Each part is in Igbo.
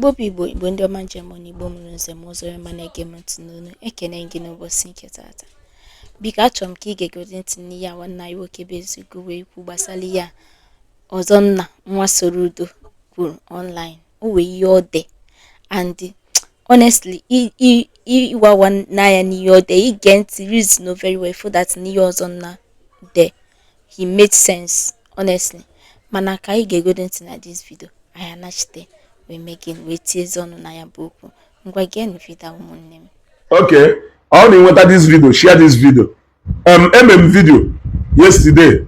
Igbo bụ Igbo, Igbo ndị ọma njem na Igbo mụrụ nze m ọzọ ma na-ege m ntị n'onu, ekene gị n'ụbọchị nke tata. Biko, achọrọ m ka ị gegodi ntị n'ihe a nwanne anyị nwoke bụ Ezeugo wee kwu gbasara ihe a Ọzọnna nwa Soludo kwuru online. O wee ihe ọ de, and honestly, ịwawa n'anya n'ihe ọ de, ige ntị, reason very well for that n'ihe Ọzọnna de, he made sense, honestly. Mana ka anyị ga-egodo ntị na this video, anyị anachite wee mee gịnị, wee tiezi ọnụ na ya bụ okwu. Ngwa, geenụ video, ụmụnne m. Okay, ọ na nweta this video, share this video. Video yesterday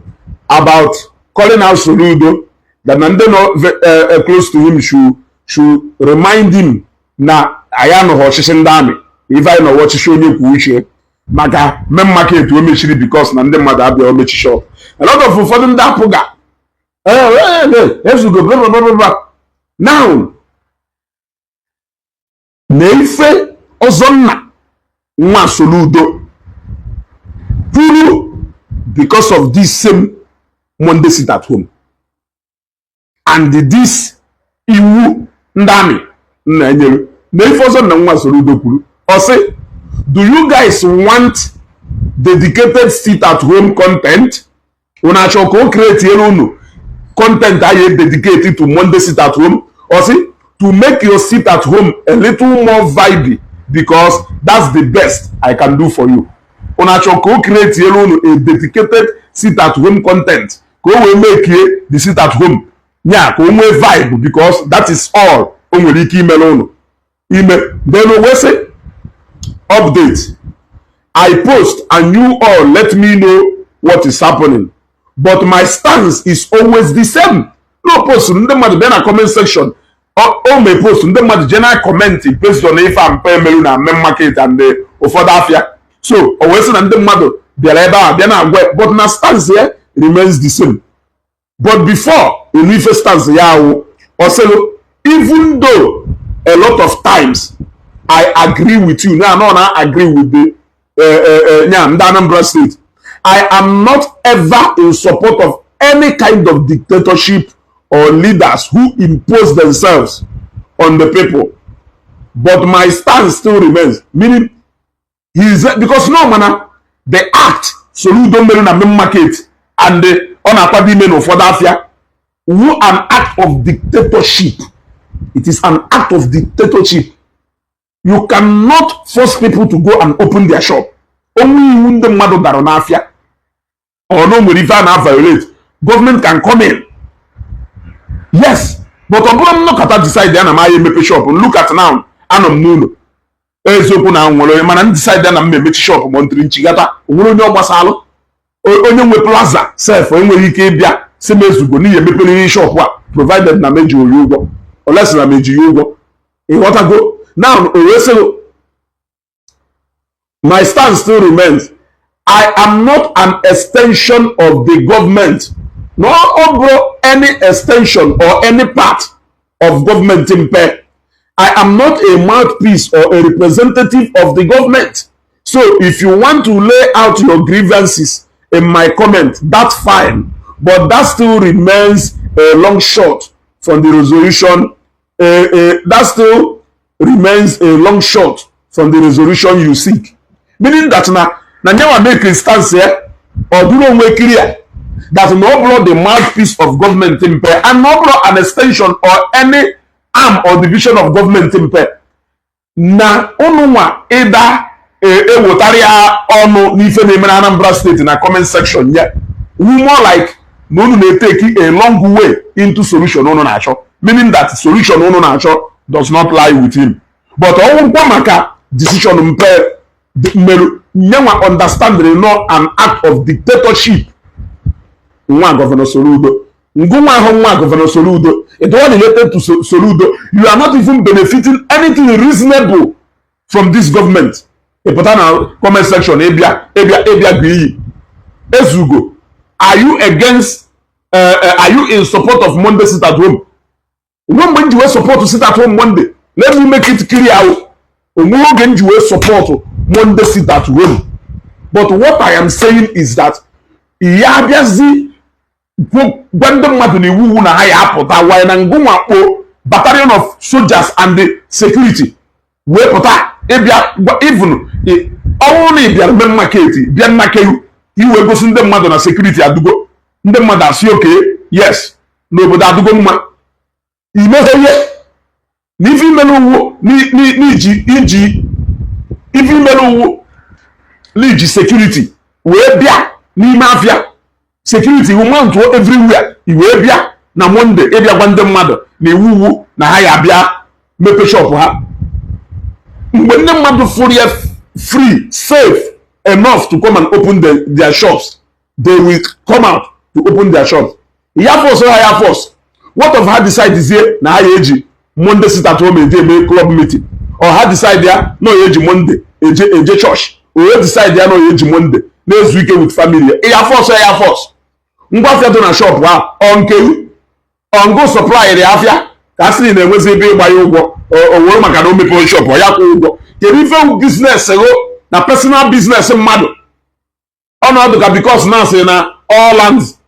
about calling out Soludo that na ndị nọ close to him should remind him na anyị anọghị ọchịchị ndị amị, ife anyị nọwa ọchịchị onye kwuo uche, maka main market o mechiri because na ndị mmadụ abịa omechi shop. A lot of ụfọdụ ndị apụga ezugo blah, blah, blah, blah. Now, na ife Ọzọnna nwa Soludo kwuru because of this same Monday sit at home and this iwu ndị amị nna enyere, na ife Ọzọnna nwa Soludo kwuru, ọ sị, "Do you guys want dedicated sit at home content? Unu achọ ka o create unu content anyị dedicated to Monday sit at home?" Ọ sị, "To make your sit at home a little more vibey, because that's the best I can do for you." Unu achọ ka o create unu a dedicated sit at home content ka o wee make the sit at home nya ka o nwee vibe, because that is all o nwere ike imere unu ime. Then o wee sị, "Update: I post and you all let me know what is happening, but my stance is always the same." No post, ndị mmadụ bịa na comment section. O mee post, ndị mmadụ je na comment based on ife a mpe emerụ na main market and ụfọdụ afịa. So o wee sị na ndị mmadụ bịara ebe a bịa na agwa, but na stance ya remains the same. But before elu ife stance ya awụ, ọ sịrị, "Even though a lot of times I agree with you," na no na agree with the nya ndị Anambra State, "I am not ever in support of any kind of dictatorship or leaders who impose themselves on the people, but my stance still remains." Meaning he is because no mana the act Soludo mere na main market and ọ na-akwado ime n'ụfọdụ afịa wu an act of dictatorship. It is an act of dictatorship. You cannot force people to go and open their shop. Onwe iwu ndị mmadụ dara n'afịa or no nwere ife a na violate, government can come in, yes, but ọ bụrụ nnọkọta decide ya na m aya emepe shop. Look at now, anọ m n'ụlọ. Eziokwu na nwere onye mana m decide ya na m emechi shop ma ntiri nchigata, onwere onye ọ gbasalụ. Onye nwe plaza sef enweghị ike ịbịa si m ezugo n'ihi emepere shop a, provided na meji oyi ụgwọ, unless na meji ya ụgwọ. Ịghọtago? Now o wee sị, "My stance still remains. I am not an extension of the government." No, ọ bụrụ any extension or any part of government mpe. "I am not a mouthpiece or a representative of the government. So if you want to lay out your grievances in my comment, that's fine. But that still remains a long shot from the resolution. That still remains a long shot from the resolution you seek." Meaning that na nyawa make stance ya ọ dụrụ onwe clear that na ọ bụrụ the mouthpiece of government mpe and na ọ bụrụ an extension or any arm or division of government mpe, na unu nwa ịda ewetara ya ọnụ n'ife na-eme na Anambra State na comment section ya wu more like na unu na-eteki a long way into solution unu na-achọ, meaning that solution unu na-achọ does not lie with him. But ọnwụkwa maka decision mpe mmerụ nyenwa understanding no an act of dictatorship. Nwa Governor Soludo, ngụnwa ahụ, nwa Governor Soludo, it all related to Soludo, you are not even benefiting anything reasonable from this government. Ị pụta na comment section ịbịa ịbịa ịbịa gụ iyi. Ezugo, are you against are you in support of Monday sit at home? Onwe mgbe m ji wee support sit at home Monday. Let me make it clear o, onwe oge m ji wee support Monday sit at home. But what I am saying is that ya abịazi gwa ndị mmadụ na iwu na ha ya apụta wanye na ngụnwa kpo battalion of soldiers and the security wee pụta ịbịa. Even ọnwụ na ị bịara main market, bịa nnakeru iwee gosi ndị mmadụ na security adụgo, ndị mmadụ asị, "Okay, yes, n'obodo adụgo mma." Imeghe ihe na ife imere uwu n'iji iji ife imere uwu n'iji security wee bịa n'ime afịa, security mount everywhere, i wee bịa na Monday ịbịa gwa ndị mmadụ na iwu iwu na ha ya abịa mepe shop ha. Mgbe ndị mmadụ fụrụ ya free, safe enough to come and open their shops, they will come out to open their shops. Ya force ha, ya force. What of ha decide zie na ha ya eji Monday sit at home eje eme club meeting, or ha decide ya na ya eji Monday eje church, or ya decide ya na ya eji Monday na-ezu ike with family ya? Ya force ya force ngwa afịa dị na shop ahụ, ọ nke ọngụ supply afịa ka a sị na-enwezi ebe ịgba ya ụgwọ o were maka na o mepee shop, ọ ya kwụ ụgwọ. Kedu ife business gụ na personal business mmadụ ọnọdụ ka? Because na asị na all lands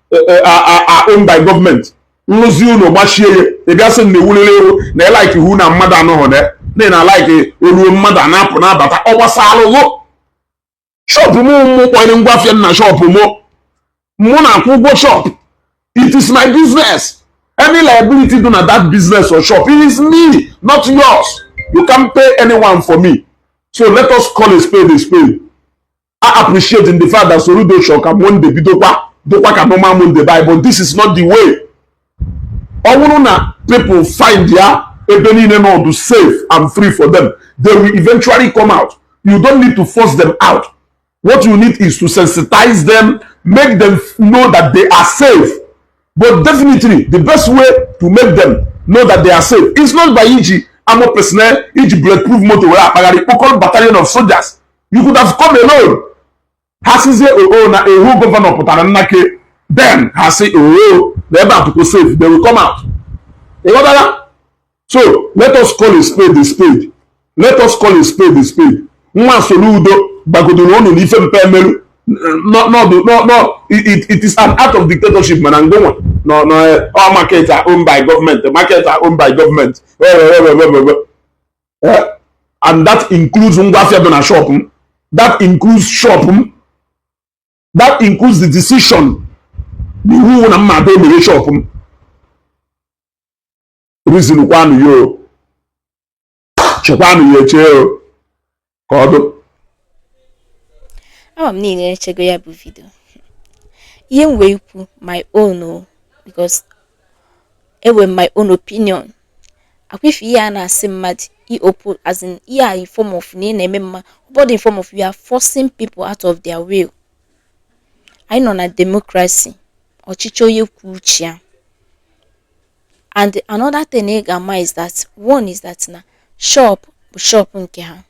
are owned by government. Nrụzi ụlọ gbachie ya, ị bịa sị na ewuliri ewu na ị like hu na mmadụ anọghọ na na like oruo mmadụ a na-apụ na-abata. Ọ gbasalụgụ shop mụ. Mụ kpọnyere ngwa afịa na shop mụ, mụ na-akwụ ụgwọ shop. It is my business. Any liability do na that business or shop, it is me, not yours. You can't pay anyone for me. So let us call a spade a spade. I appreciate in the fact that Soludo chọrọ ka Monday bidokwa dịkwa ka normal Monday by, but this is not the way. Ọ bụrụ na people find ya ebe niile nọdụ safe and free for them, they will eventually come out. You don't need to force them out. What you need is to sensitize them, make them know that they are safe. But definitely the best way to make them know that they are safe is not by iji armor personnel, iji bulletproof motor wee akpagharị, kpokọrọ battalion of soldiers. You could have come alone. Ha sizie oo na ehu governor pụtara nnake, then ha sị oo na ebe a safe, they will come out. Ịghọtara? So let us call a spade a spade. Let us call a spade a spade. Nwa Soludo gbagodoro unu na ife mpe emerụ. No, no, no, no, it is an act of dictatorship. Mana ngụnwa no, no, all markets are owned by government, the markets are owned by government, and that includes ngwa afịa dị na shop m, that includes shop m, that includes the decision na iwu na mma ada emeghe shop m. Reason kwanụ ya o, chekwanụ ya eche o, ka ọ dụ. Ama m niile echego ya bụ video. Ihe m wee ikwu my own o, because enwe my own opinion. Akwa ife ihe a na-asị mmadụ i-open, as in ihe a in form of na ị na-eme mma ụfọdụ, in form of you are forcing people out of their will. Anyị nọ na democracy, ọchịchị onye kwuo uche ya. And another thing ị ga-ama is that one is that na shop bụ shop nke ha.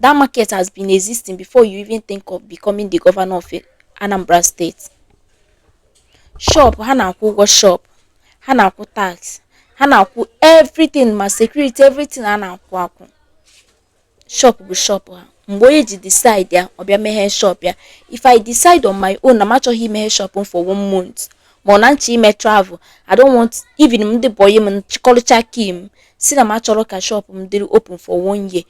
That market has been existing before you even think of becoming the governor of Anambra State. Shop ha na-akwụ ụgwọ, shop ha na-akwụ tax, ha na-akwụ everything, ma security, everything a na-akwụ akwụ. Shop bụ shop ha. Mgbe onye ji decide ya, ọ bịa meghee shop ya. If I decide on my own na m achọghị imeghe shop m for one month, ma ọ na nche ime travel, I don't want even ndị boy m nchịkọrịcha key m si na m achọrọ ka shop m dịrị open for one year,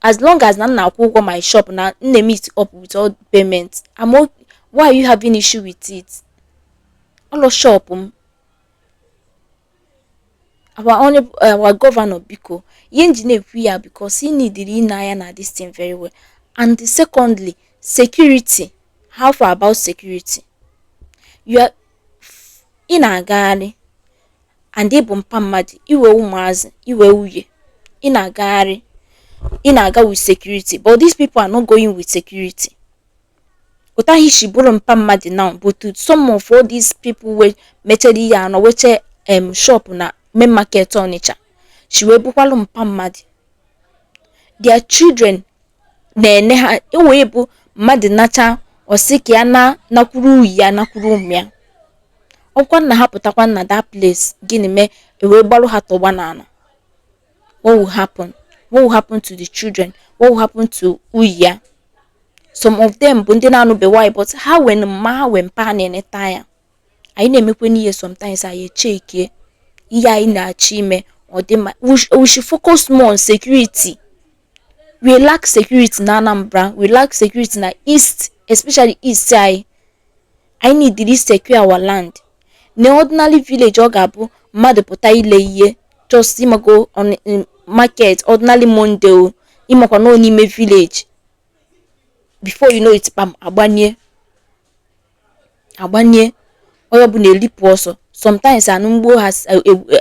as long as na m na-akwụ ụgwọ my shop, na m na-meet up with all payment, I'm okay. Why are you having issue with it? Ọlọ shop m. Our only our governor, biko, ihe nji na-ekwu ya because he needed ine anya na this thing very well. And secondly, security. How far about security? You are, ị na-agagharị and ị bụ mpa mmadụ, iwe ụmụazị, iwe nwunye, ị na-agagharị, ị na-aga with security, but these people are not going with security. Otu ahụ isi bụrụ mpa mmadụ now, but to some of all these people wey mechere ihe anọ weche shop na main market Onitsha si wee bụkwalụ mpa mmadụ, their children na-ene ha ewee bụ mmadụ nacha ọsị ka ya na nakwuru uyi ya, nakwuru ụmụ ya. Ọkwa nna ha pụtakwa na that place, gịnị mee ewee gbarụ ha tọgba n'ala? What will happen? What will happen to the children? What will happen to uyi ya? Some of them bụ ndị na-anụbe nwaanyị, but ha wee mma, ha wee mpa, ha na-eneta ya. Anyị na-emekwe n'ihe sometimes anyị echekie. Ihe anyị na-achọ ime ọ dị mma. We should focus more on security. We lack security na Anambra, we lack security na East, especially East anyị. Anyị need to secure our land. Na ordinary village, ọ ga-abụ mmadụ pụta ile ihe, just ịmago, on market, ordinary Monday o, ịmakwa nọ n'ime village, before you know it, kpam, agbanye agbanye, onye ọbụla elipụ ọsọ. Sometimes anụ mgbo ha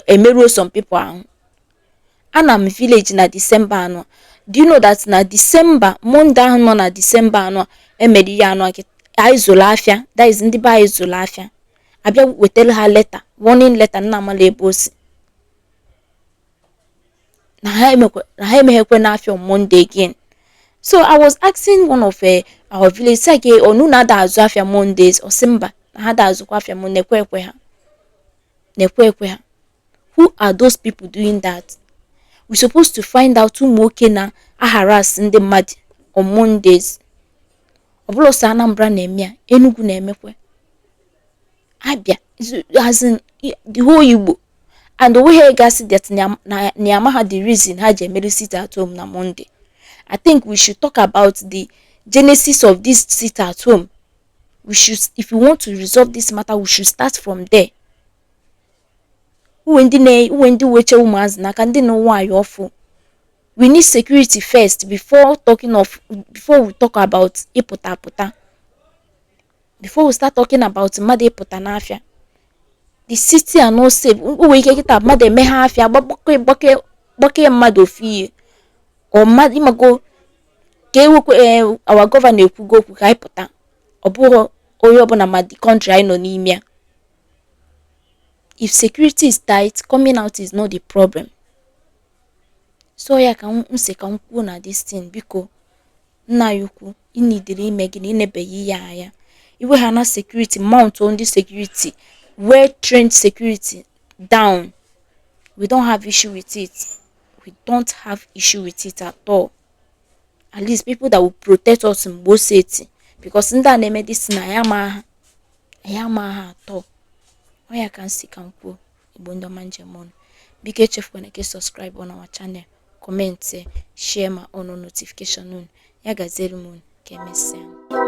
emeruo some people ahụ. Ana m village na December anọ. Do you know that na December Monday ahụ nọ na December anọ emere ihe anọ, anyị zụrụ afịa? That is, ndị be anyị zụrụ afịa, abịa wetara ha letter, warning letter. Nna amala ebe o si na ha emeghekwe n'afịa on Monday again. So I was asking one of our village sị ke onu na ada azụ afịa Mondays. Ọ sị mba, na ha da azụkwa afịa Monday. Ekwe ekwe ha na-ekwe ekwe ha. Who are those people doing that? We supposed to find out ụmụ nwoke na aharass ndị mmadụ on Mondays. Ọ bụla sọ Anambra na-eme ya, Enugu na-emekwe, Abia, as in the whole Igbo. And onweghị gasị that na na ha the reason ha ji emere sit at home na Monday. I think we should talk about the genesis of this sit at home. We should, if we want to resolve this matter, we should start from there. Uwe ndị na uwe ndị weche ụmụazị n'aka ndị na nwaanyị ọfụ. We need security first before we talk about ịpụta apụta, before we start talking about mmadụ ịpụta n'afịa. The city are not safe. O nwere ike kịta mmadụ emeghe afịa, gbake gbake gbake mmadụ ofu ihe, ọ mmadụ ịmago ka ewekwe. Our governor ekwugo okwu ka anyị pụta. Ọ bụghị onye ọbụla ma the country anyị nọ n'ime ya. If security is tight, coming out is not the problem. So ya ka m sị ka m kwuo na this thing. Biko, nna ya ukwu, ịnidiri ime gị na ịnebeghị ihe anya iwe ha na security, mount ndị security, well trained security down. We don't have issue with it. We don't have issue with it at all. At least people that will protect us mgbe o seti, because ndị a na-eme this na ya ama ha, anyị ama ha atọ. Ọ ya ka m si ka m kwuo. Igbo ndị ọma, njem ọnụ, biko echefukwana ka subscribe on our channel, comment, share, ma on notification unu. Ya gaziere m unu. Ka emesịa.